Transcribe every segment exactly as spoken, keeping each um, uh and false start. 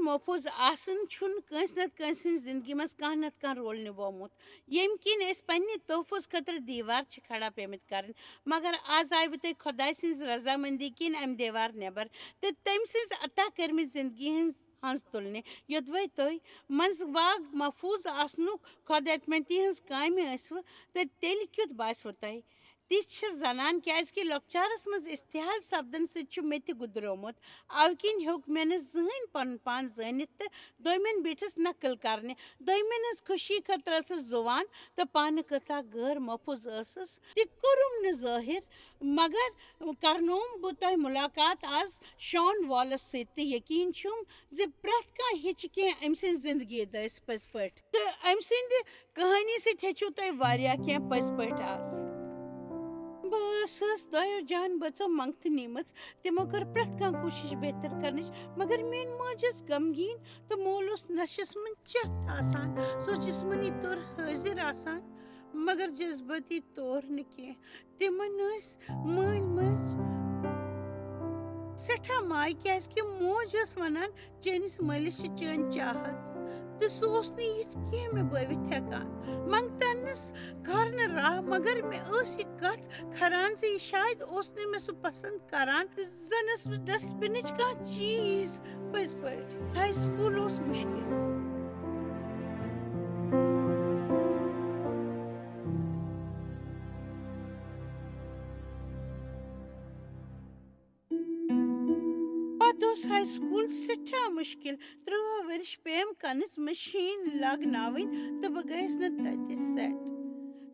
محفوظ آسُن چھُنہٕ کٲنٛسہِ نتہٕ کٲنٛسہِ ہٕنٛزِ زِندگی منٛز کانٛہہ نتہٕ کانٛہہ رول نِبومُت، ییٚمہِ کِنۍ أسۍ پننہِ تحفظ خٲطرٕ دیوار چھِ کھڑا پیمٕتۍ کرٕنۍ۔ مگر آز آیوٕ تۄہہِ خۄداے سٕنٛزِ رضامندی کِنۍ امہِ دیوار نٮ۪بر تہٕ تٔمۍ سٕنٛزِ عطا کٔرمٕژ زِندگی ہٕنٛز ہٕنٛز تُلنہِ، یوٚدوَے تۄہہِ منٛز باغ محفوظ آسنُک خۄد اعتمٲدی ہٕنٛز کامہِ ٲسوٕ، تہٕ تیٚلہِ کیُتھ باسِوٕ تۄہہِ؟ تہِ چھِ زنان، کیازِ کہِ لۄکچارس منٛز استحال سپدن سۭتۍ چھُ مےٚ تہِ گُدریومُت۔ اوٕ کِنۍ ہیوٚک مےٚ نہٕ زٕہٕنۍ پنُن پان زٲنِتھ تہٕ دوٚیمٮ۪ن بیٖٹھِس نقل کرنہِ۔ دوٚیمٮ۪ن ہٕنٛز خوشی خٲطرٕ ٲسٕس زُوان تہٕ پانہٕ کۭژاہ غٲر محفوظ ٲسٕس، تہِ کوٚرُم نہٕ ظٲہِر۔ مگر کرنوم بہٕ تۄہہِ مُلاقات آز شان والس سۭتۍ، تہٕ یقیٖن چھُم زِ پرٛٮ۪تھ کانٛہہ ہیٚچھِ کینٛہہ أمۍ سٕنٛزِ زِندگی دٔسۍ پٔزۍ پٲٹھۍ۔ تہٕ أمۍ سٕنٛدِ کہانی سۭتۍ ہیٚچھِو تۄہہِ واریاہ کینٛہہ پٔزۍ پٲٹھۍ آز۔ بہٕ ٲسٕس دۄیو جان بٲژو منٛگتہٕ نیٖمٕژ۔ تِمو کٔر پرٛٮ۪تھ کانٛہہ کوٗشِش بہتر کرنٕچ، مگر میٛٲنۍ موج ٲس غمگیٖن تہٕ مول اوس نشس منٛز چٮ۪تھ آسان۔ سُہ اوس جسمٲنی طور حٲضِر آسان، مگر جذبٲتی طور نہٕ کینٛہہ۔ تِمن ٲسۍ مٲلۍ مٲج سٮ۪ٹھاہ ماے، کیازِ کہِ موج ٲس ونان، "چٲنِس مٲلِس چھِ چٲنۍ چاہت"، تہٕ سُہ اوس نہٕ یِتھ کینٛہہ مےٚ بٲوِتھ ہٮ۪کان۔ منٛگتنس کھار نہٕ راہ، مگر مےٚ ٲس یہِ کتھ کھران زِ یہِ شاید اوس نہٕ مےٚ سُہ پسند کران، زن ٲس بہٕ ڈسٹبنٕچ کانٛہہ چیٖز۔ پٔزۍ پٲٹھۍ، ہاے سکول اوس مُشکِل۔ پتہٕ اوس ہاے سکول سٮ۪ٹھاہ مُشکِل۔ ترٛواہ ؤرِش پیٚیَم کنٕچ مِشیٖن لاگناوٕنۍ تہٕ بہٕ گٔیَس نہٕ تَتہِ سیٹ۔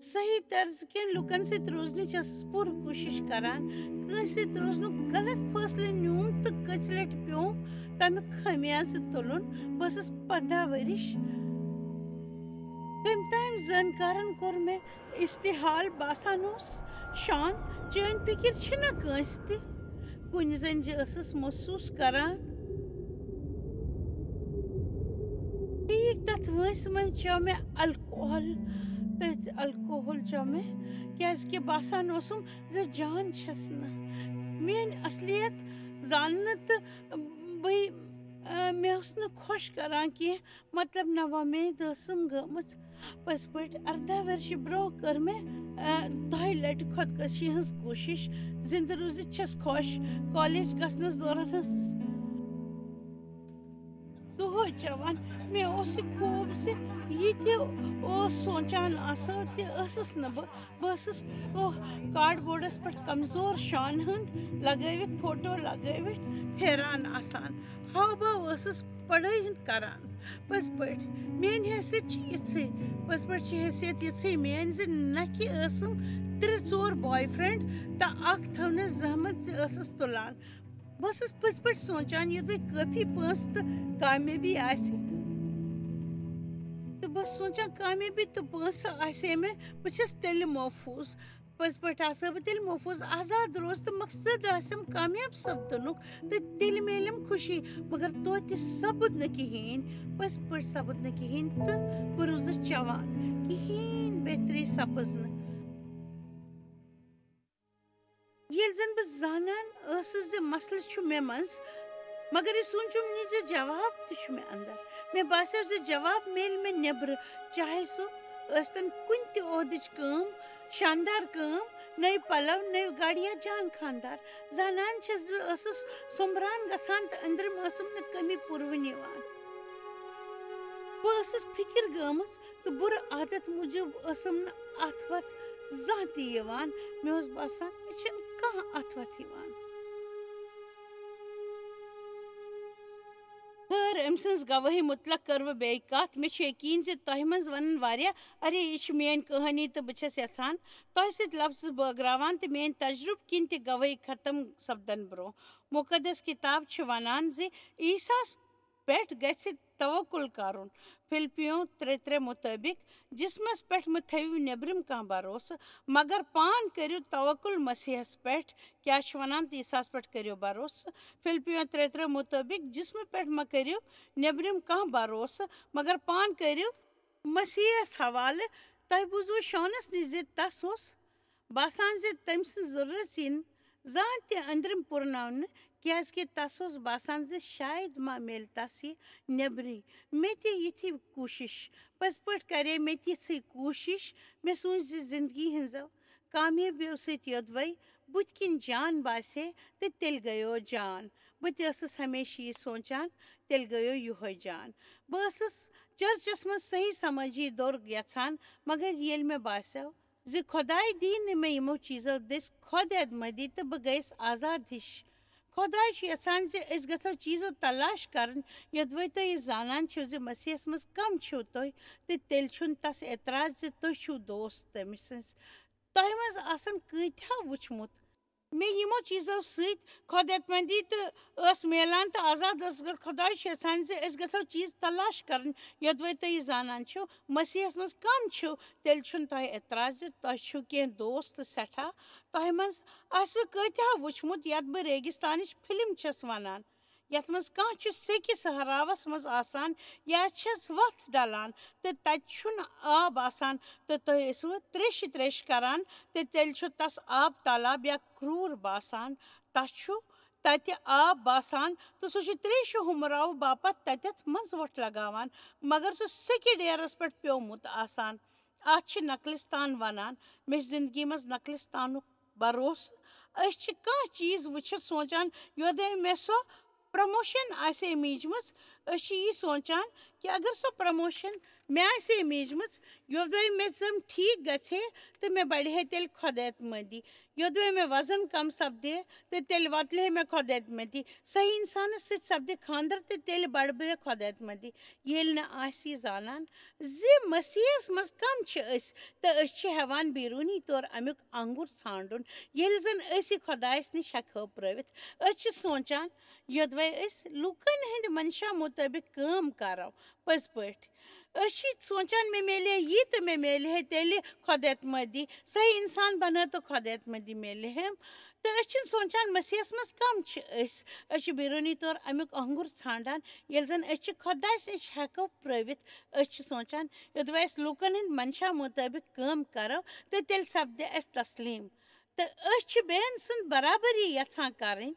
صحیح طرزٕ کٮ۪ن لوٗکَن سۭتۍ روزنٕچ ٲسٕس پوٗرٕ کوٗشِش کران۔ کٲنٛسہِ سۭتۍ روزنُک غلط فٲصلہٕ نیوٗم تہٕ کٔژِ لَٹہِ پیوٚم تَمیُک خٲمیازٕ تُلُن۔ بہٕ ٲسٕس پنٛداہ ؤرِش۔ کٔمۍ تام زٲنکارَن کوٚر مےٚ استحال باسان اوس۔ شان، چٲنۍ فکر چھنہ کٲنٛسہِ تہِ۔ کُنہِ زٔنۍ جہِ ٲسٕس محسوس کران۔ ٹھیک تتھ وٲنٛسہِ منٛز چیوٚو مےٚ الکوہل۔ تٔتھۍ الکوہل چیوٚو مےٚ، کیازِ کہِ باسان اوسُم زِ جان چھس نہٕ۔ میٲنۍ اصلیت زاننہٕ تہٕ بہٕ، آ، مےٚ اوس نہٕ خۄش کران کینٛہہ۔ مطلب، نوۄمید ٲسٕم گٔمٕژ۔ پٔزۍ پٲٹھۍ، اَرداہ ؤرشہِ برٛونٛہہ کٔر مےٚ، آ، دۄیہِ لٹہِ خۄدکشی ہٕنٛز کوٗشِش۔ زِنٛدٕ روٗزِتھ چھَس خۄش۔ کالج گژھنَس دوران ٲسٕس دۄہَے چٮ۪وان۔ مےٚ اوس یہِ خوف زِ یہِ تہِ اوس سونٛچان آسان، تہِ ٲسٕس نہٕ بہٕ۔ بہٕ ٲسٕس کوہ کارڈ بورڈس پٮ۪ٹھ کمزور شانہٕ ہُنٛد لگٲوِتھ، فوٹو لگٲوِتھ پھیران آسان۔ ہاو باو ٲسٕس پڑھٲے ہُنٛد کران۔ پٔزۍ پٲٹھۍ، میٲنۍ حیثیت چھِ یِژھٕے۔ پٔزۍ پٲٹھۍ چھِ حیثیت یِژھٕے میٲنۍ زِ نہ کہِ ٲسٕم ترٛےٚ ژور بوائے فرینڈ تہٕ اکھ تھٲونس زحمت زِ ٲسٕس تُلان۔ بہٕ ٲسٕس پٔزۍ پٲٹھۍ سونٛچان، یوٚدوَے کٲفی پونٛسہٕ تہٕ کامیٲبی آسہِ۔ تہٕ بہٕ ٲسٕس سونٛچان، کامیٲبی تہٕ پونٛسہٕ آسہِ ہے مےٚ، بہٕ چھَس تیٚلہِ محفوٗظ۔ پٔزۍ پٲٹھۍ آسہٕ ہا بہٕ تیٚلہِ محفوٗظ، آزاد روز تہٕ مقصد آسٮ۪م کامیاب سپدنُک، تہٕ تیٚلہِ میلٮ۪م خوشی۔ مگر توتہِ سپُد نہٕ کِہیٖنۍ، پٔزۍ پٲٹھۍ سپُد نہٕ کِہیٖنۍ، تہٕ بہٕ روٗزٕس چٮ۪وان، کِہیٖنۍ بہتری سپٕز نہٕ۔ ییٚلہِ زن بہٕ زانان ٲسٕس زِ مسلہٕ چھُ مےٚ منٛز، مگر یہِ سوٗنٛچُم نہٕ زِ جواب تہِ چھُ مےٚ اندر۔ مےٚ باسیو زِ جواب میلہِ مےٚ نیبرٕ، چاہے سُہ ٲسۍتن کُنہِ تہِ عہدٕچ کٲم، شاندار کٲم، نٔوۍ پلو، نٔوۍ گاڑِ یا جان خاندار۔ زانان چھَس زِ ٲسٕس سوٚمبران گژھان تہٕ أنٛدرِم ٲسٕم نہٕ کٔمی پوٗروٕنۍ یِوان۔ بہٕ ٲسٕس فِکر گٔمٕژ تہٕ بُرٕ عادت موٗجوٗب ٲسٕم نہٕ اَتھ وَتھ زانٛہہ تہِ یِوان۔ مےٚ اوس باسان، مےٚ چھِنہٕ کانٛہہ اَتھ وَتھ یِوان۔ خٲر، أمۍ سٕنٛز گوٲہی مُتلق کٔر وٕ بیٚیہِ کَتھ۔ مےٚ چھُ یقیٖن زِ تۄہہِ منٛز وَنَن واریاہ، "ارے، یہِ چھِ میٛٲنۍ کہانی تہٕ بہٕ چھَس یَژھان تۄہہِ سۭتۍ لفظ بٲگراوان تہٕ میٛٲنۍ تجرُبہٕ کِنۍ تہِ گوٲہی ختم سپدَن برٛونٛہہ۔" مُقدس کِتاب چھِ وَنان زِ عیسیٰ ہَس پٮ۪ٹھ گژھِ توکل کرُن۔ فِلپِیو ترٛےٚ ترٛےٚ مُطٲبِق، جسمس پٮ۪ٹھ مہٕ تھٲوِو نیبرِم کانٛہہ بھروسہٕ، مگر پان کٔرِو توکل مسیحس پٮ۪ٹھ۔ کیٛاہ چھُ ونان تہٕ عیسیٰ ہس پٮ۪ٹھ کٔرِو بھروسہٕ؟ فِلپِیو ترٛےٚ ترٛےٚ مُطٲبِق، جسمہٕ پٮ۪ٹھ مہ کٔرِو نیبرِم کانٛہہ بھروسہٕ، مگر پان کٔرِو مسیحس حوالہٕ۔ تۄہہِ بوٗزوٕ شونس نِش زِ تس اوس باسان زِ تٔمۍ سٕنٛز ضروٗرت یِن زانٛہہ تہِ أنٛدرِم پوٗرناونہٕ، کیٛازِکہِ تَس اوس باسان زِ شاید ما میلہِ تَس یہِ نیٚبرٕے۔ مےٚ تہِ یِتھی کوٗشِش، پٔزۍ پٲٹھۍ کَرے مےٚ تِژھٕے کوٗشِش۔ مےٚ سوٗنٛچ زِ زِندگی ہٕنٛزو کامیٲبیو سۭتۍ یوٚدوَے بُتھِ کِنۍ جان باسے تہٕ تیٚلہِ گٔیو جان۔ بہٕ تہِ ٲسٕس ہمیشہِ یہِ سونٛچان، تیٚلہِ گٔیو یِہوٚے جان۔ بہٕ ٲسٕس چرچس منٛز صحیح سمٲجی دوٚر یژھان، مگر ییٚلہِ مےٚ باسیو زِ خۄداے دی نہٕ مےٚ یِمو چیٖزو دٔسۍ خۄد اعتمٲدی تہٕ بہٕ گٔیَس آزاد ہِش۔ خۄداے چھُ یژھان زِ أسۍ گژھو چیٖزو تلاش کرٕنۍ، یوٚدوَے تُہۍ یہِ زانان چھِو زِ مسیحس منٛز کم چھِو تُہۍ، تہٕ تیٚلہِ چھُنہٕ تس اعتراض زِ تُہۍ چھِو دوست تٔمۍ سٕنٛز۔ تۄہہِ منٛز آسن کۭتیٛاہ وُچھمُت؟ مےٚ یِمو چیٖزو سۭتۍ خۄد اعتمٲدی تہٕ ٲس میلان تہٕ آزاد ٲس، مگر خۄداے چھُ یژھان زِ أسۍ گژھو چیٖز تلاش کرٕنۍ، یوٚدوَے تُہۍ یہِ زانان چھِو، مسیحس منٛز کم چھِو، تیٚلہِ چھُنہٕ تۄہہِ اعتراض زِ تۄہہِ چھِو کینٛہہ دوست سٮ۪ٹھاہ۔ تۄہہِ منٛز آسِوٕ کۭتیٛاہ وُچھمُت، یَتھ بہٕ ریگِستانٕچ فِلم چھَس وَنان، یَتھ منٛز کانٛہہ چھُ سیٚکہِ صحراوَس منٛز آسان یا چھَس وَتھ ڈَلان تہٕ تَتہِ چھُنہٕ آب آسان تہٕ تُہۍ ٲسِوٕ تریشہِ تریشہِ کران تہٕ تیٚلہِ چھُ تَس آب تالاب یا کرٛوٗر باسان۔ تَس چھُ تَتہِ آب باسان تہٕ سُہ چھُ تریشہِ ہُمراوٕ باپتھ تَتٮ۪تھ منٛزٕ وۄٹھ لگاوان، مگر سُہ سیٚکہِ ڈیرَس پٮ۪ٹھ پیومُت آسان۔ اَتھ چھِ نقلِستان وَنان۔ مےٚ چھِ زِندگی منٛز نقلِستانُک بروسہٕ۔ أسۍ چھِ کانٛہہ چیٖز وٕچھِتھ سونٛچان، یوٚدوَے مےٚ سۄ پرٛموشَن آسہِ ہے میٖجمٕژ۔ أسۍ چھِ یی سونٛچان کہِ اگر سۄ پرٛموشَن مےٚ آسہِ ہے میٖجمٕژ، یوٚدوَے مےٚ زَن ٹھیٖک گژھِ ہے تہٕ مےٚ بَڑِ ہے تیٚلہِ خۄد اعتمٲدی، یوٚدوَے مےٚ وزن کم سپدِ ہے تہٕ تیٚلہِ وۄتلہِ ہے مےٚ خۄد اعتمٲدی، صحیح اِنسانَس سۭتۍ سپدِ خانٛدر تہٕ تیٚلہِ بَڑٕ بہٕ ہے خۄد اعتمٲدی۔ ییٚلہِ نہٕ آسہِ یہِ زانان زِ مسیحس منٛز کم چھِ أسۍ، تہٕ أسۍ چھِ ہٮ۪وان بیروٗنی طور اَمیُک انگُر ژھانٛڈُن، ییٚلہِ زن أسۍ یہِ خۄدایس نِش ہٮ۪کہو پرٛٲوِتھ۔ أسۍ چھِ سونٛچان، یوٚدوَے أسۍ لوٗکن ہٕنٛدِ منشا مُطٲبِق کٲم کرو، پٔزۍ پٲٹھۍ۔ أسۍ چھِ سونٛچان، مےٚ میلہِ ہے یہِ تہٕ مےٚ میلہِ ہے تیٚلہِ خۄد اعتمٲدی، صحیح اِنسان بنہٕ ہا تہٕ خۄد اعتمٲدی میلہِ ہے۔ تہٕ أسۍ چھِنہٕ سونٛچان، مسیحس منٛز کم چھِ أسۍ؟ أسۍ چھِ بیروٗنی طور اَمیُک انگُر ژھانٛڈان، ییٚلہِ زن أسۍ چھِ خۄدایس نِش ہٮ۪کو پرٛٲوِتھ۔ أسۍ چھِ سونٛچان، یوٚدوَے أسۍ لوٗکن ہٕنٛدۍ منشا مُطٲبِق کٲم کرو، تہٕ تیٚلہِ سپدِ اَسہِ تسلیٖم۔ تہٕ أسۍ چھِ بیٚین سٕنٛز برابری یژھان کرٕنۍ۔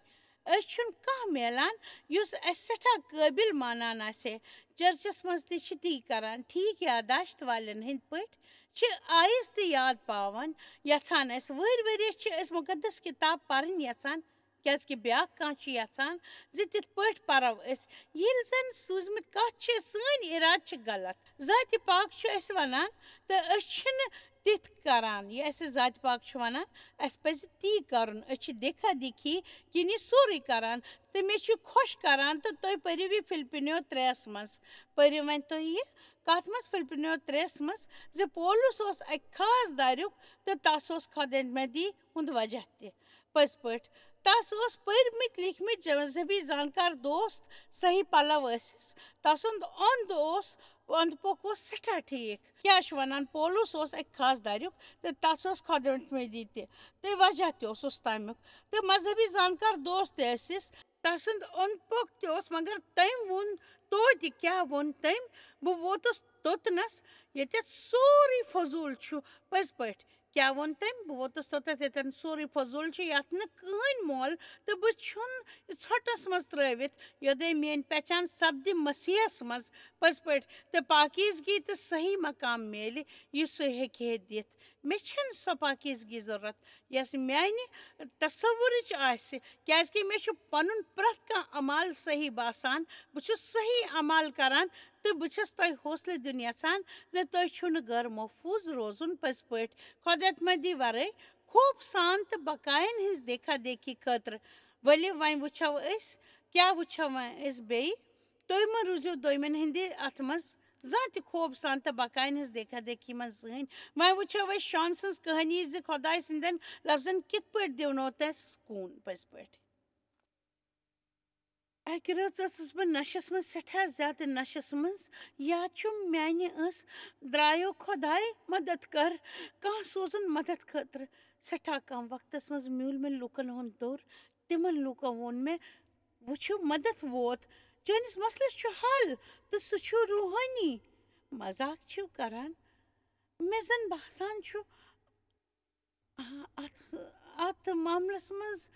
أسۍ چھُنہٕ کانٛہہ میلان یُس اَسہِ سٮ۪ٹھاہ قٲبِل مانان آسہِ ہے۔ چرچس منٛز تہِ چھِ تی کران، ٹھیٖک یادداشت والٮ۪ن ہٕنٛدۍ پٲٹھۍ چھِ آیس تہِ یاد پاوان یژھان اَسہِ۔ وٕہٕرۍ ؤرِیَس چھِ أسۍ مُقدس کِتاب پرٕنۍ یژھان، کیٛازِکہِ بیٛاکھ کانٛہہ چھُ یژھان زِ تِتھ پٲٹھۍ پَرو أسۍ۔ ییٚلہِ زَن سوٗزمٕتۍ کَتھ چھِ، سٲنۍ اِرادٕ چھِ غلط۔ ذاتِ پاک چھُ اَسہِ وَنان تہٕ أسۍ چھِنہٕ تِتھ کَران۔ یہِ اَسہِ ذاتِ پاک چھُ وَنان، اَسہِ پَزِ تی کَرُن۔ أسۍ چھِ دیکھا دیکھی کِنۍ یہِ سورُے کَران۔ تہٕ مےٚ چھُ خۄش کَران تہٕ تُہۍ پٔرِو یہِ فِلپِنیو ترٛےٚ منٛز۔ پٔرِو وۄنۍ تُہۍ یہِ کَتھ منٛز؟ فِلپِنیو ترٛےٚ منٛز، زِ پولُس اوس اَکہِ خاص دَریُک تہٕ تَس اوس خۄد اعتمٲدی ہُنٛد وجہ تہِ۔ پٔزۍ پٲٹھۍ، تَس اوس پٔرۍمٕتۍ لیٖکھمٕتۍ مذہبی زانکار دوست صحیح پلو ٲسِس۔ تَسُنٛد اوٚنٛد اوس، اوٚنٛد پوٚک اوس سٮ۪ٹھاہ ٹھیٖک۔ کیٛاہ چھُ وَنان، پولُس اوس اَکہِ خاص دَریُک تہٕ تَس ٲس خۄد اعتمٲدی تہِ، تہٕ وجہ تہِ اوسُس تَمیُک۔ تہٕ مذہبی زانکار دوست تہِ ٲسِس۔ تَسُنٛد اوٚنٛد پوٚک تہِ اوس، مگر تٔمۍ ووٚن توتہِ، کیٛاہ ووٚن تٔمۍ؟ بہٕ ووتُس توٚتنَس، ییٚتٮ۪تھ سورُے فضوٗل چھُ۔ پٔزۍ پٲٹھۍ، کیٛاہ ووٚن تٔمۍ؟ بہٕ ووتُس توٚتَتھ، ییٚتٮ۪ن سورُے فضوٗل چھُ، یَتھ نہٕ کٕہٕنۍ مۄل، تہٕ بہٕ ژھُن یہِ ژھۄٹَس منٛز ترٛٲوِتھ، یوٚدوَے میٛٲنۍ پہچان سپدِ مسیحَس منٛز۔ پٔزۍ پٲٹھۍ، تہٕ پاکیزگی تہٕ صحیح مقام میلہِ، یُس سُہ ہیٚکہِ ہے دِتھ۔ مےٚ چھَنہٕ سۄ پاکیزگی ضوٚرَتھ، یۄس میٛانہِ تصورٕچ آسہِ، کیٛازِکہِ مےٚ چھُ پَنُن پرٛٮ۪تھ کانٛہہ اعمال صحیح باسان۔ بہٕ چھُس صحیح اعمال کران، تہٕ بہٕ چھَس تۄہہِ حوصلہٕ دیُن یژھان زِ تۄہہِ چھُو نہٕ غٲر محفوٗظ روزُن۔ پٔزۍ پٲٹھۍ، خۄد اعتمٲدی ورٲے خوف سان تہٕ بقاین ہٕنٛز دیکھا دیکھی خٲطرٕ۔ ؤلِو وۄنۍ وٕچھو أسۍ، کیٛاہ وٕچھو وۄنۍ أسۍ بیٚیہِ؟ تُہۍ مہٕ روٗزِو دوٚیمٮ۪ن ہٕنٛدِ اَتھٕ منٛز زانٛہہ تہِ خوف سان تہٕ بقاین ہٕنٛز دیکھا دیکھی منٛز زٕہٕنۍ۔ وۄنۍ وٕچھو أسۍ شان سٕنٛز کہانی زِ خۄداے سٕنٛدٮ۪ن لفظن کِتھ پٲٹھۍ دیونو تۄہہِ سکوٗن۔ پٔزۍ پٲٹھۍ، اَکہِ رٲژ ٲسٕس بہٕ نشس منٛز، سٮ۪ٹھاہ زیادٕ نشس منٛز۔ یاد چھُم، میانہِ ٲس، درٛایو خۄداے مدد کر، کانٛہہ سوزُن مدد خٲطرٕ۔ سٮ۪ٹھاہ کم وقتس منٛز میوٗل مےٚ لوٗکن ہُنٛد دوٚر۔ تِمن لوٗکو ووٚن مےٚ، وٕچھِو، مدد ووت، چٲنِس مسلس چھُ حل، تہٕ سُہ چھُ روحٲنی۔ مذاق چھِو کران؟ مےٚ زن باسان چھُ، آ، اتھ، اتھ معاملس منٛز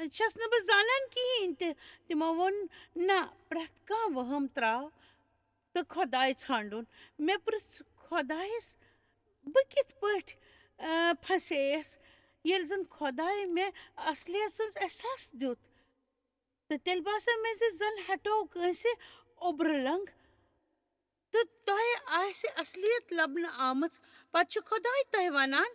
چھَس نہٕ بہٕ زانان کِہیٖنۍ تہِ۔ تِمو ووٚن، نہ، پرٛٮ۪تھ کانٛہہ وہم ترٛاو تہٕ خۄداے ژھانٛڈُن۔ مےٚ پرٛژھ خۄدایَس، بہٕ کِتھ پٲٹھۍ، آ، پھسییَس، ییٚلہِ زَن خۄدایہِ مےٚ اصلیت سُنٛد احساس دیُت؟ تہٕ تیٚلہِ باسیو مےٚ زِ زَن ہٹوو کٲنٛسہِ اوٚبرٕ لنٛگ تہٕ تۄہہِ آسہِ اصلیت لبنہٕ آمٕژ۔ پتہٕ چھُ خۄداے تۄہہِ ونان،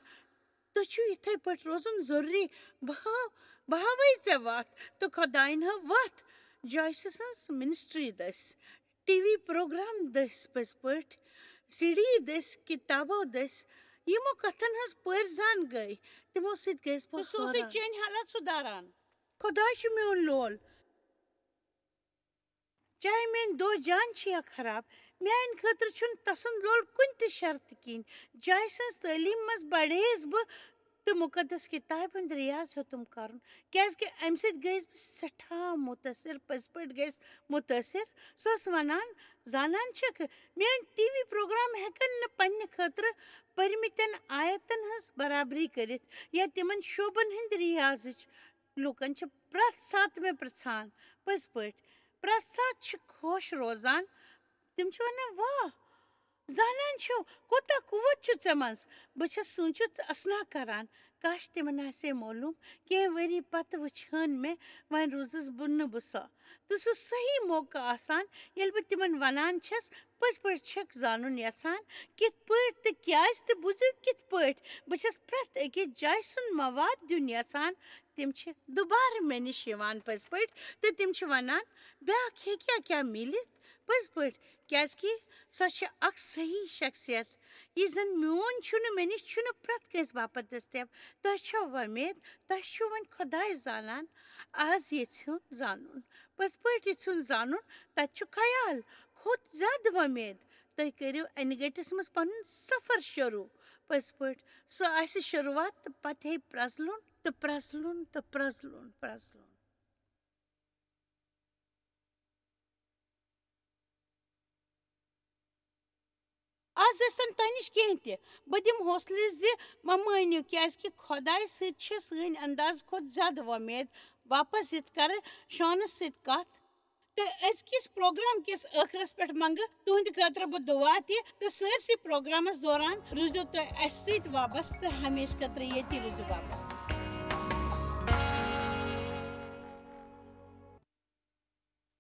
تُہۍ چھِو یِتھے پٲٹھۍ روزُن ضروٗری۔ بہٕ ہاو-، بہٕ ہاوے ژےٚ وتھ۔ تہٕ خۄداین ہٲو وتھ۔ جویسہٕ سٕنٛز منسٹری دٔسۍ، ٹی وی پروگرام دٔسۍ، پٔزۍ پٲٹھۍ، سی ڈی دٔسۍ، کتابو دٔسۍ، یِمو کتھن ہٕنٛز پٲرۍ زان گٔے، تِمو سۭتۍ گٔیس بہٕ تہٕ سُہ اوسُے حٲران۔ چٲنۍ حالت سُدھاران۔ خۄداے چھُ میون لول۔ چاہے میٲنۍ دۄہ جان چھِ یا خراب، میانہِ خٲطرٕ چھُنہٕ تسُنٛد لول کُنہِ تہِ شرطہٕ کِنۍ۔ جایہِ سٕنٛز تعلیٖم منٛز بڑییَس بہٕ تہٕ مُقدس کِتابہِ ہُنٛد ریاض ہیوٚتُم کرُن، کیازِ کہِ اَمہِ سۭتۍ گٔیَس بہٕ سٮ۪ٹھاہ مُتٲثر، پٔزۍ پٲٹھۍ گٔیَس مُتٲثر۔ سۄ ٲس وَنان، زانان چھَکھ، میٲنۍ ٹی وی پروگرام ہٮ۪کَن نہٕ پننہِ خٲطرٕ پٔرمٕتٮ۪ن آیتَن ہٕنٛز برابری کٔرِتھ یا تِمَن شعبَن ہٕنٛدِ ریاضٕچ۔ لوٗکَن چھِ پرٛٮ۪تھ ساتہٕ مےٚ پرٛژھان، پٔزۍ پٲٹھۍ، پرٛٮ۪تھ ساتہٕ چھِ خۄش روزان۔ تِم چھِ وَنان، واہ، زانان چھِو، کوٗتاہ قوت چھُ ژےٚ منٛز۔ بہٕ چھَس سوٗنٛچِتھ اَسنا کران، کاش تِمَن آسہِ ہے معلوٗم، کینٛہہ ؤری پتہٕ وٕچھِ ہن مےٚ، وۄنۍ روٗزٕس بہٕ نہٕ بہٕ سۄ۔ تہٕ سُہ صحیح موقعہٕ آسان، ییٚلہِ بہٕ تِمَن وَنان چھَس، پٔزۍ پٲٹھۍ چھَکھ زانُن یَژھان، کِتھ پٲٹھۍ تہٕ کیٛازِ تہٕ بوٗزِو کِتھ پٲٹھۍ۔ بہٕ چھَس پرٛٮ۪تھ أکِس جایہِ سُنٛد مواد دیُن یَژھان۔ تِم چھِ دُبارٕ مےٚ نِش یِوان پٔزۍ پٲٹھۍ تہٕ تِم چھِ وَنان، بیٛاکھ ہیٚکیٛاہ کیٛاہ میٖلِتھ؟ پٔزۍ پٲٹھۍ، کیٛازِکہِ سۄ چھِ اَکھ صحیح شخصیت، یہِ زَن میون چھُنہٕ، مےٚ نِش چھُنہٕ پرٛٮ۪تھ کٲنٛسہِ باپتھ دٔستیاب۔ تۄہہِ چھو وۄمید، تۄہہِ چھُو وۄنۍ خۄداے زانان۔ آز ییٚژھِو زانُن، پٔزۍ پٲٹھۍ ییٚژھِو زانُن، تَتہِ چھُ خیال کھۄتہٕ زیادٕ وۄمید۔ تُہۍ کٔرِو اَنہِ گٔٹِس منٛز پَنُن سفر شروٗع۔ پٔزۍ پٲٹھۍ، سُہ آسہِ شروٗعات تہٕ پَتہٕ ہیٚیہِ پرٛزلُن تہٕ پرٛزلُن تہٕ پرٛزلُن، پرٛزلُن۔ آز ٲسۍتن تۄہہِ نِش کینٛہہ تہِ، بہٕ دِمہٕ حوصلہٕ زِ مہ مٲنِو، کیازِ کہِ خۄدایہِ سۭتۍ چھِ سٲنۍ اندازٕ کھۄتہٕ زیادٕ وۄمید۔ واپس یِتھ کرٕ شانس سۭتۍ کتھ۔ تہٕ أزکِس پروگرام کِس ٲخرس پٮ۪ٹھ منگہٕ تُہنٛدِ خٲطرٕ بہٕ دُعا تہِ، تہٕ سٲرسٕے پروگرامس دوران روٗزِو تُہۍ اسہِ سۭتۍ وابستہٕ، ہمیشہٕ خٲطرٕ ییٚتی روٗزِو وابستہٕ۔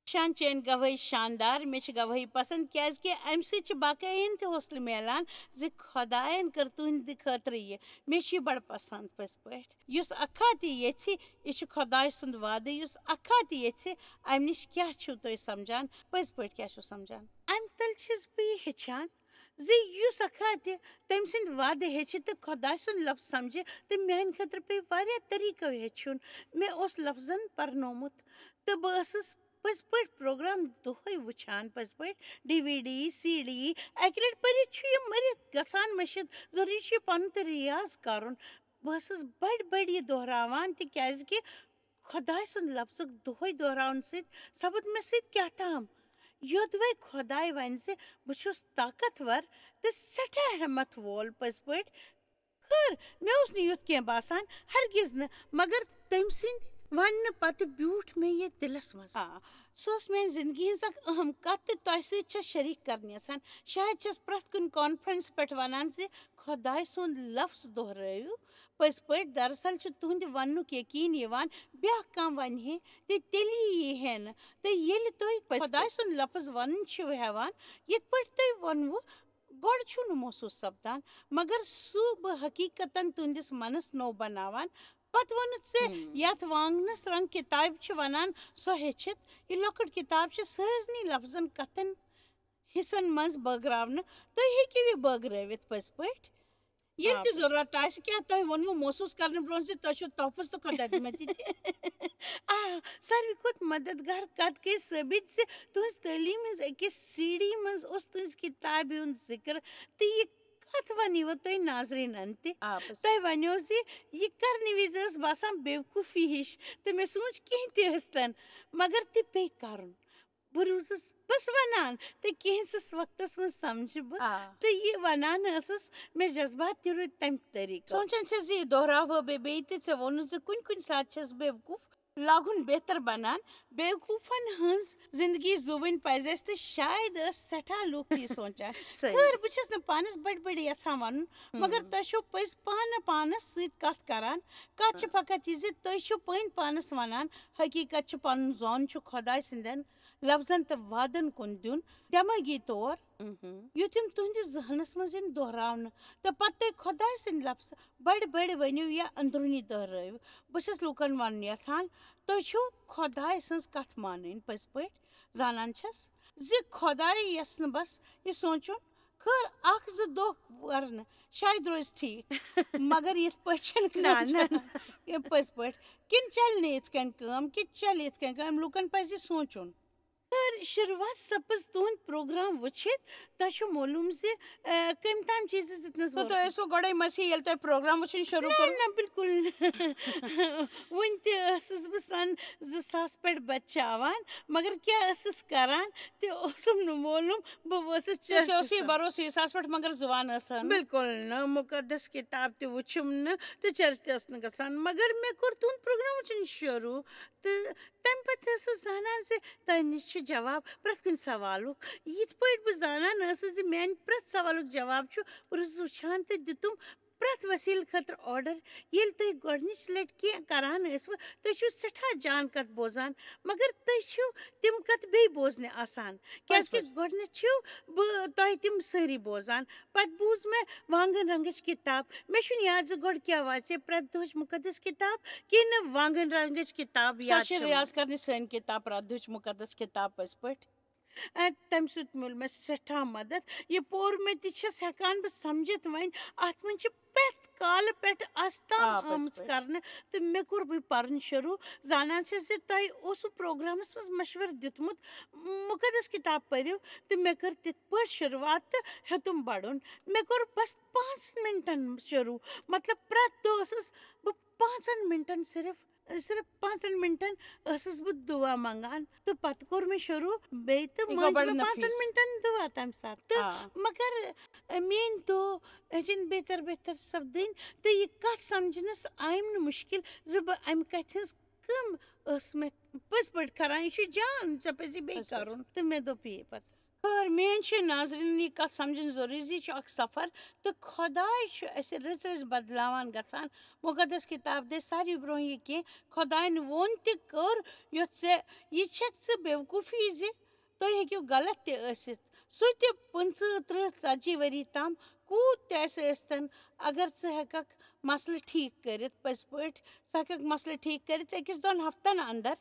شان چٲنۍ گوٲہی شاندار، مےٚ چھِ گوٲہی پسند، کیازِ کہِ امہِ سۭتۍ چھِ باقین تہِ حوصلہٕ میلان زِ خۄداین کٔر تُہنٛدِ خٲطرٕ یہِ۔ مےٚ چھِ یہِ بڑٕ پسند پٔزۍ پٲٹھۍ۔ یُس اکھا تہِ یژھِ، یہِ چھُ خۄداے سُنٛد وعدٕ، یُس اکھا تہِ یژھِ، امہِ نِش کیٛاہ چھِو تُہۍ سمجھان؟ پٔزۍ پٲٹھۍ کیٛاہ چھِو سمجھان؟ امہِ تل چھَس بہٕ یہِ ہیٚچھان زِ یُس اکھا تہِ تٔمۍ سٕنٛدۍ وعدٕ ہیٚچھِ تہٕ خۄداے سُنٛد لفظ سمجھِ، تہٕ میانہِ خٲطرٕ پیٚیہِ واریاہ طریٖقو ہیٚچھُن۔ مےٚ اوس لفظن پرنومُت تہٕ بہٕ ٲسٕس پٔزۍ پٲٹھۍ پروگرام دۄہے وٕچھان، پٔزۍ پٲٹھۍ D V D, C D. اکہِ لٹہِ پٔرِتھ چھُ یہِ مٔرِتھ گژھان مٔشِتھ، ضروٗری چھُ یہِ پنُن تہِ ریاض کرُن۔ بہٕ ٲسٕس بٔڑۍ بٔڑۍ یہِ دۄہراوان، تِکیازِ کہِ خۄداے سُنٛد لفظُک دۄہے دۄہراونہٕ سۭتۍ سپُد مےٚ سۭتۍ کیٛاہ تام۔ یوٚدوَے خۄداے وَنہِ زِ بہٕ چھُس طاقتور تہٕ سٮ۪ٹھاہ ہٮ۪متھ وول، پٔزۍ پٲٹھۍ۔ خٲر، مےٚ اوس نہٕ یُتھ کینٛہہ باسان، ہرگز نہٕ، مگر تٔمۍ سٕنٛدِ وننہٕ پتہٕ بیوٗٹھ مےٚ یہِ دِلس منٛز۔ آ، سُہ اوس میانہِ زندگی ہٕنٛز اکھ اہم کتھ تہٕ تۄہہِ سۭتۍ چھس شریک کرٕنۍ یژھان۔ شاید چھس پرٛٮ۪تھ کُنہِ کانفرنس پٮ۪ٹھ ونان زِ خۄداے سُنٛد لفظ دۄہرٲیِو۔ پٔزۍ پٲٹھۍ، دراصل چھُ تُہنٛدِ وننُک یقین یِوان بیٛاکھ کانٛہہ ونہِ ہے تہٕ تیٚلی یی ہے نہٕ۔ تہٕ ییٚلہِ تُہۍ پٔزۍ خۄداے پٲٹھۍ سُنٛد لفظ ونُن چھِو ہٮ۪وان، یِتھ پٲٹھۍ تُہۍ ووٚنوُ، گۄڈٕ چھُنہٕ محسوٗس سپدان، مگر سُہ بہٕ حقیٖقتن تُہنٛدِس منس نوٚو بناوان۔ پتہٕ ووٚنُتھ ژےٚ، ہم۔ یتھ وانگنس رنگ کتابہِ چھِ ونان، سۄ ہیٚچھِتھ۔ یہِ لۄکٕٹ کتاب چھِ سارنٕے لفظن، کتھن، حصن منٛز بٲگراونہٕ۔ تُہۍ ہیٚکِو یہِ بٲگرٲوِتھ پٔزۍ پٲٹھۍ۔ ییٚلہِ آ، تہِ پٔزۍ۔ ضروٗرت آسہِ، کیٛاہ تۄہہِ ووٚنوُ محسوٗس کرنہٕ برونٛہہ زِ تۄہہِ چھُو تحفظ تہٕ خۄدادمتی تہِ؟ آ، ساروی کھۄتہٕ مددگار کتھ گٔے ثٲبت زِ تُہنٛز تعلیٖم ہٕنٛز أکِس سی ڈی منٛز اوس تُہنٛز کتابہِ ہُنٛد ذِکر، تہٕ یہِ کتھ ونیوٕ تۄہہِ ناظریٖنن تہِ؟ آ، پٔزۍ۔ تۄہہِ ونیو زِ یہِ کرنہٕ وِزِ ٲس باسان بیوقوٗفی ہِش، تہٕ مےٚ سوٗنٛچ کینٛہہ تہِ ٲسۍتن، مگر تہِ پیٚیہِ کرُن۔ بہٕ روٗزٕس بس ونان تہٕ کینٛژھس وقتس منٛز سمجھٕ بہٕ۔ آ۔ تہٕ یہِ ونان ٲسٕس، مےٚ جذبات تہِ روٗدۍ تمہِ طریٖقہٕ۔ سونٛچان چھَس زِ یہِ دۄہراوٕ بہٕ بیٚیہِ تہِ، ژےٚ ووٚنُتھ زِ کُنہِ کُنہِ ساتہٕ چھَس بیوقوٗف۔ لاگُن بہتر بنان۔ بیوقوٗفن ہٕنٛز زندگی زُوٕنۍ پزِ اَسہِ، تہٕ شاید ٲس سٮ۪ٹھاہ لوٗکھ یہِ سونٛچان۔ خٲر، بہٕ چھَس نہٕ پانَس بٔڑۍ بٔڑۍ یَژھان وَنُن، مگر تۄہہِ چھو پٔزۍ پانہٕ پانَس سۭتۍ کَتھ کَران۔ کَتھ چھِ فقط یہِ زِ تُہۍ چھِو پٔنۍ پانَس وَنان، حقیٖقت چھِ پَنُن زون چھُ خۄداے سٕنٛدٮ۪ن لفظن تہٕ وعدن کُن دیُن دٮ۪مٲغی طور، یُتھ یِم تُہٕنٛدِس ذہنَس منٛز یِن دۄہراونہٕ، تہٕ پَتہٕ تُہۍ خۄداے سٕنٛدۍ لفظ بٔڑۍ بٔڑۍ ؤنِو یا أنٛدروٗنی دۄہرٲیِو۔ بہٕ چھَس لوٗکَن وَنُن یَژھان، تُہۍ چھِو خۄداے سٕنٛز کَتھ مانٕنۍ پٔزۍ پٲٹھۍ۔ زانان چھَس زِ خۄداے یَس نہٕ بَس یہِ سونٛچُن، خٲر، اَکھ زٕ دۄہ کَرنہٕ، شاید روزِ ٹھیٖک۔ مگر یِتھ پٲٹھۍ چھِنہٕ نہ، کٲم نہ۔ چَلان۔ یہِ پٔزۍ پٲٹھۍ۔ کِنہٕ چَلہِ نہٕ یِتھ کٔنۍ کٲم، کِنہٕ چَلہِ یِتھ کٔنۍ کٲم، لوٗکَن پَزِ یہِ سونٛچُن۔ خٲر، شروٗعات سپٕز تُہُنٛد پروگرام وٕچھِتھ۔ تۄہہِ چھُ معلوٗم زِ، آ، کٔمۍ تام چیٖزَس دیُتنَس تہٕ تۄہہِ بھروسہٕ۔ ٲسوٕ گۄڈَے مٔسی ییٚلہِ تۄہہِ پروگرام وٕچھُن شروٗع نہ، کوٚر؟ نہ، بِلکُل نہٕ۔ وٕنہِ تہِ ٲسٕس بہٕ سَن زٕ ساس پٮ۪ٹھ بَچاوان، مگر کیٛاہ ٲسٕس کَران تہِ اوسُم نہٕ معلوٗم۔ بہٕ وٲژٕس تۄہہِ چرچَس اوس یہِ تام۔ بھروسہٕ یہِ ساس پٮ۪ٹھ، مگر زُوان ٲسٕن۔ بِلکُل نہٕ، مُقدس کِتاب تہِ وٕچھِم نہٕ تہٕ چرچ تہِ ٲسٕس نہٕ گژھان، مگر مےٚ کوٚر تُہُنٛد پروگرام وٕچھُن شروٗع۔ تہٕ تَمہِ پَتہٕ ٲسٕس زانان زِ تۄہہِ نِش چھُ جواب پرٛٮ۪تھ کُنہِ سوالُک۔ یِتھ پٲٹھۍ بہٕ زانان ٲسٕس زِ میٛانہِ پرٛٮ۪تھ سوالُک جواب چھُ، بہٕ روٗزٕس وٕچھان تہٕ دیُتُم پرٛٮ۪تھ وسیٖلہٕ خٲطرٕ آرڈر۔ ییٚلہِ تُہۍ گۄڈٕنِچ لَٹہِ کینٛہہ کَران ٲسوٕ، تُہۍ چھِو سٮ۪ٹھاہ جان کَتھ بوزان، مگر تُہۍ چھِو تِم کَتھ بیٚیہِ بوزنہِ آسان، کیٛازِکہِ پٔزۍ۔ گۄڈٕنٮ۪تھ چھِو بہٕ تۄہہِ تِم سٲری بوزان۔ پَتہٕ بوٗز مےٚ وانٛگَن رنٛگٕچ کِتاب۔ مےٚ چھُنہٕ یاد زِ گۄڈٕ کیٛاہ واتہِ، پرٛٮ۪تھ دۄہٕچ مُقدس کِتاب کِنہٕ وانٛگَن رنٛگٕچ کِتاب سۄ یاد چھِ چھَم۔ رِیاض کَرنٕچ سٲنۍ کِتاب، پرٛٮ۪تھ دۄہٕچ مُقدس کِتاب پٔزۍ پٲٹھۍ۔ اَ، تَمہِ سۭتۍ میوٗل مےٚ سٮ۪ٹھاہ مَدَد۔ یہِ پوٚر مےٚ تہِ چھَس ہٮ۪کان بہٕ سَمجھِتھ وۄنۍ۔ اَتھ منٛز چھِ پرٛٮ۪تھ کالہٕ پٮ۪ٹھ آستام آ، پٔزۍ آمٕژ پٲٹھۍ۔ کَرنہٕ۔ تہٕ مےٚ کوٚر وۄنۍ پَرُن شروٗع۔ زانان چھَس زِ تۄہہِ اوسوٕ پروگرامَس منٛز مَشوَرٕ دیُتمُت، مُقدس کِتاب پٔرِو۔ تہٕ مےٚ کٔر تِتھ پٲٹھۍ شروٗعات تہٕ ہیوٚتُم بَڑُن۔ مےٚ کوٚر بَس پانٛژَن مِنٹَن شروٗع۔ مطلب، پرٛٮ۪تھ دۄہ ٲسٕس بہٕ پانٛژَن مِنٹَن صرف، صرف پانٛژَن مِنٹَن ٲسٕس بہٕ دُعا منٛگان۔ تہٕ پَتہٕ کوٚر مےٚ شروٗع بیٚیہِ تہٕ یہِ گوٚو مٔنٛزۍ بَڑٕ مےٚ پانٛژَن نفیٖس۔ مِنٹَن دُعا تَمہِ ساتہٕ۔ تہٕ آ۔ مگر، اَ، میٛٲنۍ دۄہ ہیٚژٕنۍ بہتر بہتر سَپدٕنۍ۔ تہٕ یہِ کَتھ سَمجھنَس آیم نہٕ مُشکِل زِ بہٕ اَمہِ کَتھِ ہٕنٛز کٲم ٲس مےٚ پٔزۍ پٲٹھۍ کَران۔ یہِ چھُ جان، ژےٚ پَزِ بیٚیہِ پٔزۍ پٲٹھۍ۔ کَرُن۔ تہٕ مےٚ دوٚپ یی پَتہٕ۔ خٲر، میٛٲنۍ چھِ ناظریٖنَن یہِ کَتھ سَمجھٕنۍ ضروٗری زِ یہِ چھُ اَکھ سَفر، تہٕ خۄداے چھُ اَسہِ رٕژ رٕژ بدلاوان گژھان۔ مُقدس کِتاب دِ ساروی برٛونٛہہ یہِ کینٛہہ، خۄدایَن ووٚن تہِ کوٚر، یُتھ ژےٚ یہِ چھَکھ ژٕ بیوقوٗفی زِ تُہۍ ہیٚکِو غلط تہِ ٲسِتھ۔ سُہ تہِ پٕنٛژٕہ، تٕرٛہ، ژَتجی ؤری تام کوٗت تہِ آسہِ ٲسۍتَن، اگر ژٕ ہٮ۪کَکھ مسلہٕ ٹھیٖک کٔرِتھ پٔزۍ پٲٹھۍ، ژٕ ہٮ۪کَکھ مسلہٕ ٹھیٖک کٔرِتھ أکِس دۄن ہفتَن اندر۔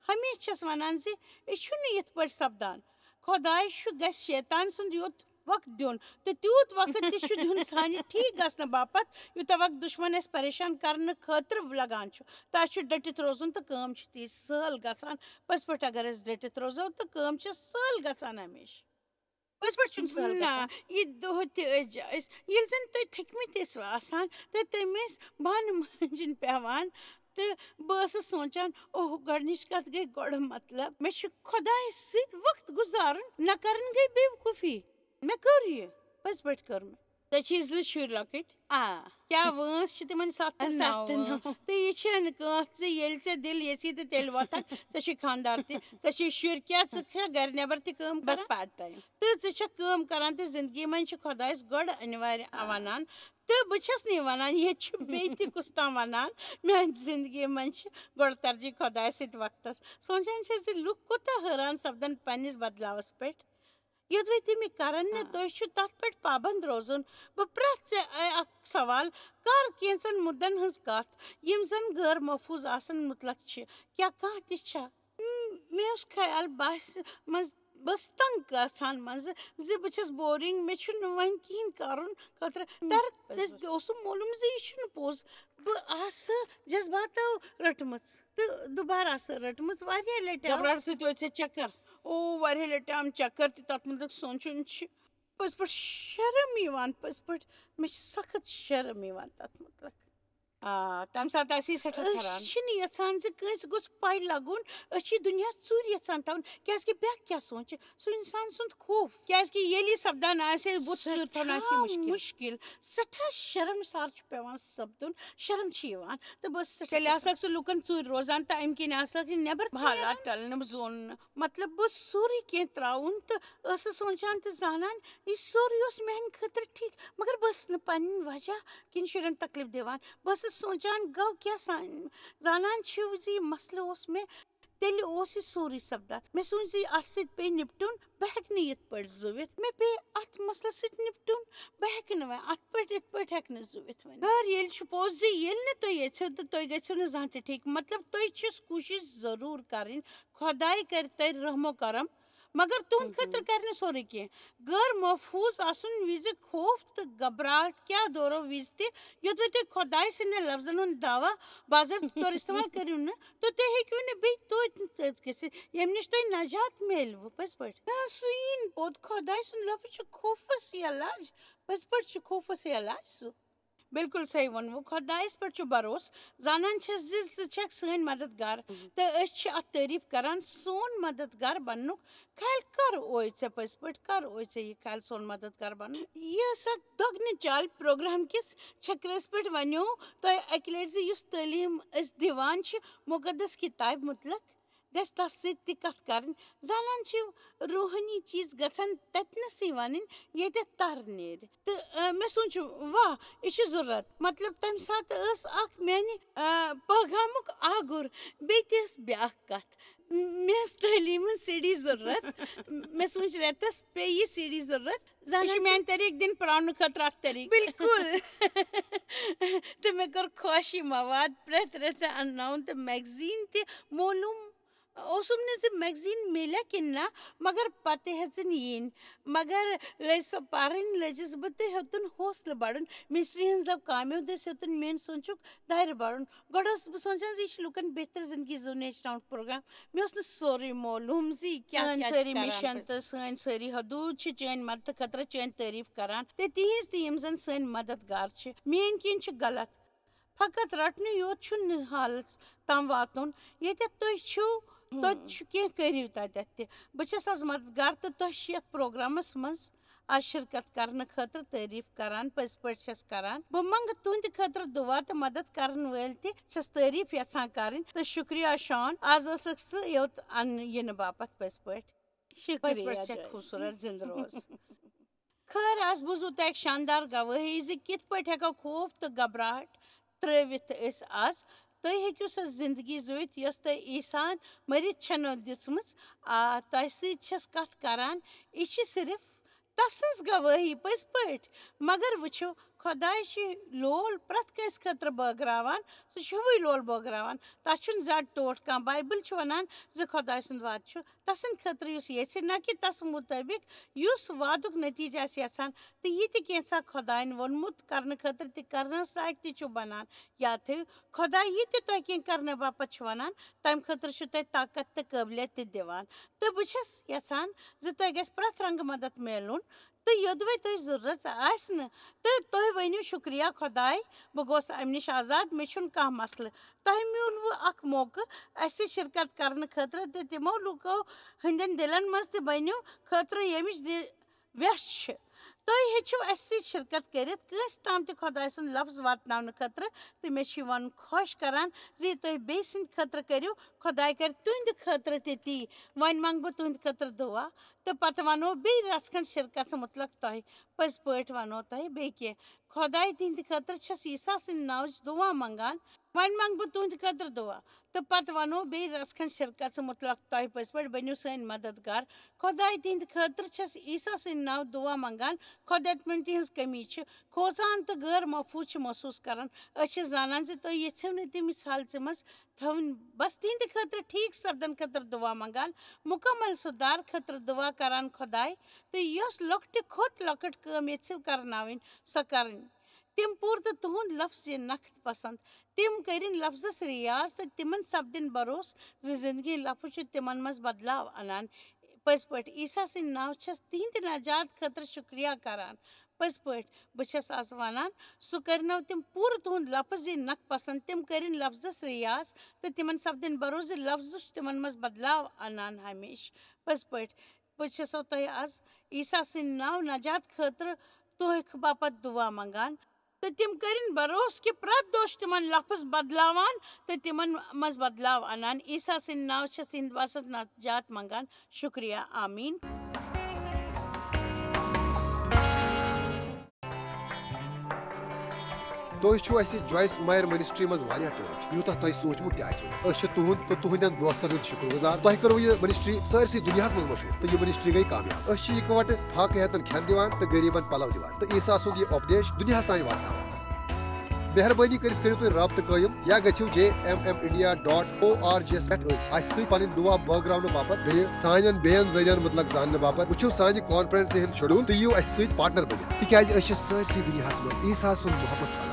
ہمیشہِ چھَس وَنان زِ یہِ چھُنہٕ یِتھ پٲٹھۍ سَپدان۔ خۄداے چھُ، گژھِ شیطان سُنٛد یوت وقت دیُن، تہٕ تیوٗت وقت تہِ چھُ دیُن سانہِ ٹھیٖک گژھنہٕ باپتھ، یوٗتاہ وقت دُشمَن اَسہِ پریشان کرنہٕ خٲطرٕ لگان چھُ۔ تہٕ اَسہِ چھُ ڈٔٹِتھ روزُن، تہٕ کٲم چھِ تیٖژ سہل گژھان۔ پٔزۍ پٲٹھۍ اگر أسۍ ڈٔٹِتھ روزو، تہٕ کٲم چھِ سہل گژھان ہمیشہِ۔ پٔزۍ پٲٹھۍ چھُنہٕ سہل نہ، گژھان۔ یہِ دۄہ تہِ ٲسۍ جا-، أسۍ، ییٚلہِ زَن تُہۍ تھٔکمٕتۍ ٲسوٕ آسان، تہٕ تٔمۍ ٲسۍ بانہٕ مٲنٛجِنۍ پٮ۪وان۔ تہٕ بہٕ ٲسٕس سونٛچان، اوہ، گۄڈٕنِچ کَتھ گٔے گۄڈٕ مطلب، مےٚ چھُ خۄدایَس سۭتۍ وقت گُزارُن، نہ کَرٕنۍ گٔے بیوقوٗفی۔ مےٚ کٔر یہِ، پٔزۍ پٲٹھۍ کٔر مےٚ۔ ژےٚ چھِی زٕ شُرۍ لۄکٕٹۍ؟ آ۔ کیٛاہ وٲنٛس چھِ تِمَن؟ سَتھ تہٕ نَو ستھ تہٕ نَو۔ وٲنٛس۔ تہٕ یہِ چھَنہٕ کانٛہہ، ژٕ ییٚلہِ ژےٚ دِل یَژھی تہٕ تیٚلہِ وۄتھَکھ، ژےٚ چھُے خانٛدار تہِ، ژےٚ چھُے شُرۍ، کیٛاہ ژٕ چھَکھ گَرِ نٮ۪بَر تہِ کٲم بَس کَران؟ Part time۔ تہٕ ژٕ چھَکھ کٲم کَران تہٕ زِندگی منٛز چھِ خۄدایَس گۄڈٕ اَنِوارِ آ۔ وَنان۔ تہٕ بہٕ چھَس نہٕ یہِ وَنان، ییٚتہِ چھُ بیٚیہِ تہِ کُس تام وَنان، میٛانہِ زِندگی منٛز چھِ گۄڈٕ ترجیح خۄدایَس سۭتۍ وقتَس۔ سونٛچان چھَس زِ لُکھ کوٗتاہ حٲران سَپدَن پنٛنِس بدلاوَس پٮ۪ٹھ۔ یوٚدوَے تِم یہِ کَرَن نہٕ، آ۔ تۄہہِ چھُ تَتھ پٮ۪ٹھ پابنٛد روزُن۔ بہٕ پرٛٮ۪تھ ژےٚ اَ-، اَکھ سوال، کَر کینٛژَن مُدَن ہٕنٛز کَتھ، یِم زَن غٲر محفوٗظ آسَن مُتلق چھِ، کیٛاہ کانٛہہ تہِ چھا؟ م-، مےٚ اوس خیال باسہِ منٛز، بہٕ ٲسٕس تنٛگ گژھان منٛزٕ زِ بہٕ چھَس boring، مےٚ چھُنہٕ وۄنۍ کِہیٖنۍ کَرُن خٲطرٕ۔ ہم، تَر پٔزۍ تٔمِس پٲٹھۍ۔ اوسُم معلوٗم زِ یہِ چھُنہٕ پوٚز۔ بہٕ آسہٕ جذباتو رٔٹمٕژ تہٕ دُبارٕ آسہٕ رٔٹمٕژ واریاہ لَٹہِ آو۔ گھبراہٹ سۭتۍ ٲسۍ ژےٚ چکر؟ او، واریاہ لَٹہِ آم چکر تہِ، تَتھ مُتعلِق سونٛچُن چھِ پٔزۍ پٲٹھۍ شرم یِوان، پٔزۍ پٲٹھۍ مےٚ چھِ سخت شرم یِوان تَتھ مُتعلِق۔ آ، تَمہِ ساتہٕ آسہِ یہِ سٮ۪ٹھاہ کھران۔ أسۍ چھِنہٕ یَژھان زِ کٲنٛسہِ گوٚژھ پَے لَگُن، أسۍ چھِ یہِ دُنیا ژوٗرِ یَژھان تھاوُن، کیٛازِکہِ بیٛاکھ کیٛاہ سونٛچہِ؟ سُہ اِنسان سُنٛد خوف۔ کیٛازِکہِ ییٚلہِ یہِ سَپدان آسہِ، اَسہِ بُتھ ژوٗرِ تھاوُن آسہِ یہِ سٮ۪ٹھاہ مُشکِل۔ مُشکِل، سٮ۪ٹھاہ شرمسار چھُ پٮ۪وان سَپدُن، شرم چھِ یِوان۔ تہٕ بہٕ ٲسٕس سٮ۪ٹھاہ تیٚلہِ آسہٕ ہاکھ سُہ لُکَن ژوٗرِ روزان تہٕ اَمہِ کِنۍ آسہٕ ہاکھ یہِ نٮ۪بَر حالات ٹَلنہٕ زون نہٕ۔ مطلب، بہٕ اوسُس سورُے کینٛہہ ترٛاوُن تہٕ ٲسٕس سونٛچان تہٕ زانان، یہِ سورُے اوس میٛانہِ خٲطرٕ ٹھیٖک، مگر بہٕ ٲسٕس نہٕ پنٛنٮ۪ن وجہ کِنۍ شُرٮ۪ن تکلیٖف دِوان۔ بہٕ ٲسٕس سونٛچان، گوٚو کیٛاہ سا-، زانان چھِو زِ یہِ مسلہٕ اوس مےٚ، تیٚلہِ اوس یہِ سورُے سپدان۔ مےٚ سوٗنٛچ زِ اَتھ سۭتۍ پیٚیہِ نِپٹُن، بہٕ ہٮ۪کہٕ نہٕ یِتھ پٲٹھۍ زُوِتھ۔ مےٚ پیٚیہِ اَتھ مسلَس سۭتۍ نِپٹُن، بہٕ ہٮ۪کہٕ نہٕ وۄنۍ اَتھ پٲٹھۍ، یِتھ پٲٹھۍ ہٮ۪کہٕ نہٕ زُوِتھ وۄنۍ۔ مگر ییٚلہِ چھُ پوٚز زِ ییٚلہِ نہٕ تُہۍ یٔژھِو تہٕ تُہۍ گٔژھِو نہٕ زانٛہہ تہِ ٹھیٖک، مطلب، تُہۍ چھِس کوٗشِش ضروٗر کَرٕنۍ خۄداے کَرِ تۄہہِ رحم و کرم، مگر تُہُنٛد خٲطرٕ کَرِ نہٕ سورُے کینٛہہ۔ غٲر محفوٗظ آسُن وِزِ خوف تہٕ گھبراہٹ کیٛاہ دورو وِزِ تہِ، یوٚدوَے تُہۍ خۄداے سٕنٛدٮ۪ن لفظن ہُنٛد دعویٰ باضٲبطہٕ طور استعمال کٔرِو نہٕ، تہٕ تُہۍ ہیٚکِو نہٕ بیٚیہِ توتہِ تٔتھۍ گٔژھِتھ، ییٚمہِ نِش تۄہہِ نجات میلوٕ۔ پٔزۍ پٲٹھۍ۔ نہ، سُہ یی نہٕ پوٚت۔ خۄداے سُنٛد لفظ چھُ خوفس علاج۔ پٔزۍ پٲٹھۍ چھُ خوفس علاج سُہ۔ بِلکُل صحیح ووٚنوٕ۔ خۄدایَس پٮ۪ٹھ چھُ بھروسہٕ۔ زانان چھَس زِ ژٕ چھَکھ سٲنۍ مددگار، تہٕ أسۍ چھِ اَتھ تعریٖف کران۔ سون مددگار بننُک خیال کر اوے ژےٚ؟ پٔزۍ پٲٹھۍ کر اوے ژےٚ یہِ خیال سون مددگار بنُن؟ یہِ ٲس اکھ دۄگنہِ چالہِ پروگرام کِس چھٔکرَس پٮ۪ٹھ۔ وَنیو تۄہہِ اَکہِ لَٹہِ زِ یُس تعلیٖم أسۍ دِوان چھِ مُقدس کِتابہِ مُتعلق، گژھِ تَس سۭتۍ تہِ کَتھ کَرٕنۍ۔ زانان چھِو، روحٲنی چیٖز گژھن تَتِنَسٕے وَنٕنۍ، ییٚتٮ۪تھ تَر نیرِ۔ تہٕ، آ، مےٚ سوٗنٛچ، واہ، یہِ چھُ ضروٗرت۔ مطلب، تَمہِ ساتہٕ ٲس اَکھ میٛانہِ، آ، پٲغامُک آگُر۔ بیٚیہِ تہِ ٲس بیٛاکھ کَتھ۔ مےٚ ٲس تعلیٖم ہٕنٛز سی ڈی ضروٗرت۔ مےٚ سوٗنٛچ، رٮ۪تَس پیٚیہِ یہِ سی ڈی ضروٗرت۔ زانان یہِ چھُ چھِو، میٛانہِ طریٖقہٕ دِنہٕ پرٛاونہٕ خٲطرٕ اَکھ طریٖقہٕ۔ بِلکُل۔ تہٕ مےٚ کوٚر خۄش یہِ مواد پرٛٮ۪تھ رٮ۪تہٕ اَنناوُن تہٕ میگزیٖن تہِ مولوٗم اوسُم نہٕ زِ میگزیٖن میلیٛا کِنہٕ نہ، مگر پَتہٕ ہیٚژٕن یِنۍ۔ مگر لٔج سۄ پَرٕنۍ، لٔجِس بہٕ تہٕ ہیوٚتُن حوصلہٕ بَڑُن۔ مِسٹری ہٕنٛزو کامیو دٔسۍ ہیوٚتُن میٛٲنۍ سونٛچُک دارِ بَڑُن۔ گۄڈٕ ٲسٕس بہٕ سونٛچان زِ یہِ چھُ لُکَن بہتر زِندگی زُو ہیٚچھناونُک پروگرام۔ مےٚ اوس نہٕ سورُے معلوٗم زِ یہِ کیٛاہ سٲنۍ کیٛاہ چھِ سٲری کران مِشن پٔزۍ۔ تہٕ سٲنۍ سٲری حدوٗد چھِ چٲنۍ مدتہٕ خٲطرٕ چٲنۍ تعریٖف کران، تہٕ تِہنٛز تہِ یِم زَن سٲنۍ مددگار چھِ۔ میٛٲنۍ کِنۍ چھِ غلط۔ فقط رٹنہٕ یوت چھُنہٕ حالس تام واتُن۔ ییٚتٮ۪تھ تُہۍ چھِو، توتہِ چھُ کینٛہہ، کٔرِو تتٮ۪تھ تہِ۔ بہٕ چھَس آز مددگار تہٕ تۄہہِ چھِ یتھ پروگرامس منٛز آز شرکت کرنہٕ خٲطرٕ تعریٖف کران، پٔزۍ پٲٹھۍ چھَس کران۔ بہٕ منٛگہٕ تُہنٛدِ خٲطرٕ دُعا تہٕ مدد کرن وٲلۍ تہِ چھَس تعریٖف یژھان کرٕنۍ تہٕ شُکریہ شان، آز ٲسٕکھ ژٕ یوٚت اننہٕ یِنہٕ باپتھ۔ پٔزۍ پٲٹھۍ، پٔزۍ شُکریہ پٲٹھۍ چھےٚ جویس۔ خوٗبصوٗرت زِندٕ روز۔ خٲر، آز بوٗزوٕ تۄہہِ اکھ شاندار گوٲہی زِ کِتھ پٲٹھۍ ہٮ۪کو خوف تہٕ گھبراہٹ ترٲوِتھ تہٕ أسۍ آز۔ تُہۍ ہیٚکِو سۄ زندگی زُوِتھ یۄس تۄہہِ عیسیٰ ہن مٔرِتھ چھَنو دِژمٕژ۔ آ، تۄہہِ سۭتۍ چھَس کتھ کران۔ یہِ چھِ صرف تسٕنٛز گوٲہی پٔزۍ پٲٹھۍ۔ مگر وٕچھِو، خۄداے چھُ لول پرٛٮ۪تھ کٲنٛسہِ خٲطرٕ بٲگراوان۔ سُہ چھُ ہِوُے لول بٲگراوان۔ تَتھ چھُنہٕ زیادٕ ٹوٹھ کانٛہہ۔ بایبل چھُ وَنان زِ خۄداے سُنٛد وعدٕ چھُ تسٕنٛدِ خٲطرٕ یُس یژھِ، نہ کہِ تس مُطٲبِق یُس وعدُک نتیٖجہٕ آسہِ یژھان۔ تہٕ یہِ تہِ کینٛژھا خۄدایَن ووٚنمُت کرنہٕ خٲطرٕ تہِ کرنس لایق تہِ چھُ بنان۔ یاد تھٲیِو، خۄداے یہِ تہِ تۄہہِ کینٛہہ کرنہٕ باپتھ چھُ وَنان، تَمہِ خٲطرٕ چھُ تۄہہِ طاقت تہٕ قٲبلیت تہِ دِوان۔ تہٕ بہٕ چھَس یژھان زِ تۄہہِ گژھِ پرٛٮ۪تھ رنٛگہٕ مدد میلُن۔ تہٕ یوٚدوَے تۄہہِ ضروٗرت آسہِ نہٕ، تہٕ تُہۍ ؤنِو، "شُکریہ خۄداے، بہٕ گوس اَمہِ نِش آزاد، مےٚ چھُنہٕ کانٛہہ مسلہٕ۔" تۄہہِ میوٗلوٕ اکھ موقعہٕ اَسہِ سۭتۍ شرکت کرنہٕ خٲطرٕ، تہٕ تِمو لوٗکو ہٕنٛدٮ۪ن دِلن منٛز تہِ بٔنِو خٲطرٕ، ییٚمِچ دِ-، وٮ۪س چھِ۔ تُہۍ ہیٚچھِو اَسہِ سۭتۍ شرکت کٔرِتھ کٲنٛسہِ تام تہِ خۄداے سُنٛد لفظ واتناونہٕ خٲطرٕ، تہٕ مےٚ چھُ یہِ وَنُن خۄش کران زِ تُہۍ بیٚیہِ سٕنٛدِ خٲطرٕ کٔرِو، خۄداے کرِ تُہنٛدِ خٲطرٕ تہِ تی۔ وۄنۍ منٛگہٕ بہٕ تُہنٛدِ خٲطرٕ دُعا، تہٕ پتہٕ وَنو بیٚیہِ رژھ کھنٛڈ شرکژ مُتعلق تۄہہِ۔ پٔزۍ پٲٹھۍ وَنو تۄہہِ بیٚیہِ کینٛہہ۔ خۄداے تِہنٛدِ خٲطرٕ چھَس عیسیٰ سٕنٛدِ ناوٕچ دُعا منٛگان۔ وۄنۍ منٛگہٕ بہٕ تُہنٛدِ خٲطرٕ دُعا، تہٕ پتہٕ وَنو بیٚیہِ رژھ کھنٛڈ شرکژ مُتعلق تۄہہِ۔ پٔزۍ پٲٹھۍ بٔنِو سٲنۍ مددگار۔ خۄداے تِہنٛدِ خٲطرٕ چھَس عیسیٰ سٕنٛدِ ناوٕ دُعا منٛگان۔ خۄدایَت منٛز تِہنٛز کٔمی چھِ کھوژان تہٕ غٲر محفوٗظ چھِ محسوٗس کران۔ أسۍ چھِ زانان زِ تُہۍ یژھِو نہٕ تِم یِژھ حالژِ منٛز تھاوٕنۍ۔ بس تِہنٛدِ خٲطرٕ ٹھیٖک سپدن خٲطرٕ دُعا منٛگان، مُکمل سُدھار خٲطرٕ دُعا کران خۄداے، تہٕ یۄس لۄکٹہِ کھۄتہٕ لۄکٕٹ کٲم یژھِو کرناوٕنۍ، سۄ کرٕنۍ۔ تِم پوٗرٕ تہٕ تُہُنٛد لفظ یہِ نخت پسند۔ تِم کٔرِن لفظس ریاض تہٕ تِمن سپدِن بھروسہٕ زِ زندگی لفظ چھُ تِمن منٛز بدلاو انان۔ پٔزۍ پٲٹھۍ، عیسیٰ سٕنٛدِ ناوٕ چھَس تِہنٛدِ نجات خٲطرٕ شُکریہ کران۔ پٔزۍ پٲٹھۍ، بہٕ چھَس آز وَنان، سُہ کَرنو تِم پوٗرٕ تُہُنٛد لفظ یی نَکھ پَسنٛد، تِم کٔرِن لفظَس ریاض تہٕ تِمَن سَپدِن بَروسہٕ زِ لفظ چھُ تِمَن منٛز بدلاو اَنان ہمیشہِ۔ پٔزۍ پٲٹھۍ، بہٕ چھَسو تۄہہِ آز عیسیٰ سٕنٛدِ ناو نجات خٲطرٕ تُہٕکھ باپتھ دُعا منٛگان تہٕ تِم کٔرِن بَروسہٕ کہِ پرٛٮ۪تھ دۄہ چھُ تِمَن لفظ بدلاوان تہٕ تِمَن منٛز بدلاو اَنان۔ عیسیٰ سٕنٛدِ ناو چھَس تِہِنٛدِ واسطہٕ نجات منٛگان۔ شُکریہ۔ آمیٖن۔ تُہۍ چھِو اَسہِ جویِس مایر منسٹری منٛز واریاہ ٹٲٹھۍ، یوٗتاہ تۄہہِ سوٗنٛچمُت تہِ آسِوٕ نہٕ۔ أسۍ چھِ تُہُنٛد تہٕ تُہٕنٛدٮ۪ن دوستن ہُنٛد شُکر گُزار۔ تۄہہِ کٔروٕ یہِ منسٹری سٲرسٕے دُنیاہَس منٛز مشہوٗر تہٕ یہِ منسٹری گٔے کامیاب۔ أسۍ چھِ یِکوَٹہٕ فاقہٕ ہیتن کھٮ۪ن دِوان تہٕ غریٖبن پلو دِوان تہٕ عیسیٰ سُنٛد یہِ اُپدیش دُنیاہَس تام واتناوان۔ مہربٲنی کٔرِتھ کٔرِو تُہۍ رابطہٕ قٲیِم یا گٔژھِو J M M India dot O R G یَس پٮ۪ٹھ أسۍ اَسہِ سۭتۍ پنٕنۍ دُعا بٲگراونہٕ باپتھ بیٚیہِ سانٮ۪ن بیٚین ذٔریعن مُتلق زاننہٕ باپتھ۔ وٕچھِو سانہِ کانفرنسہِ ہُنٛد شیڈول تہٕ یِیِو اَسہِ سۭتۍ پارٹنر بٔنِتھ، تِکیازِ أسۍ چھِ سٲرسٕے دُنیاہَس منٛز عیسیٰ سُنٛد محبت